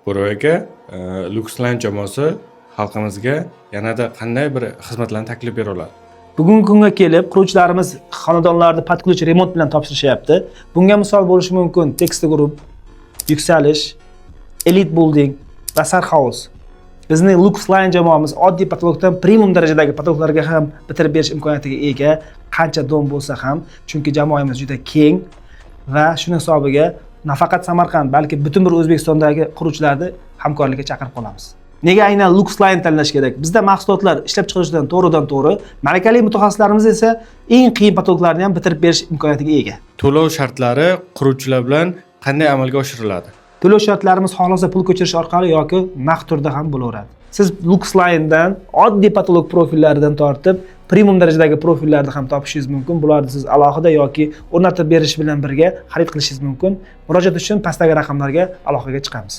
Bo'rov aka, Luxline jamoasi xalqimizga yanada qanday bir xizmatlarni taklif bera oladi? Bugungi kunga kelib quruvchilarimiz xonadonlarni под ключ remont bilan topshirishyapti. Bunga misol bo'lishi mumkin Texta Group, Yuksalish, Elite Building va Sar House. Bizning Luxline jamoamiz oddiy потолок dan premium darajadagi потолок larga ham bitirib berish imkoniyatiga ega, qancha дом bo'lsa ham, chunki jamoamiz juda keng va shuni hisobiga nafaqat Samarqand, balki butun bir O'zbekistondagi quruvchilarni hamkorlikka chaqirib qolamiz. Nega aynan Luxline tanlash kerak? Bizda mahsulotlar ishlab chiqarishidan to'g'ridan to'g'ri, malakali mutaxassislarimiz esa eng qiyin потолок larni ham bitirib berish imkoniyatiga ega. To'lov shartlari quruvchilar bilan qanday amalga oshiriladi? To'lov shartlarimiz xohlasa pul ko'chirish orqali yoki naqd turda ham bo'laveradi. Siz Luxline'dan oddiy потолок profillaridan tortib premium darajadagi profillarni ham topishingiz mumkin. Bularni siz alohida yoki o'rnatib berish bilan birga xarid qilishingiz mumkin. Murojaat uchun pastdagi raqamlarga aloqaga chiqamiz.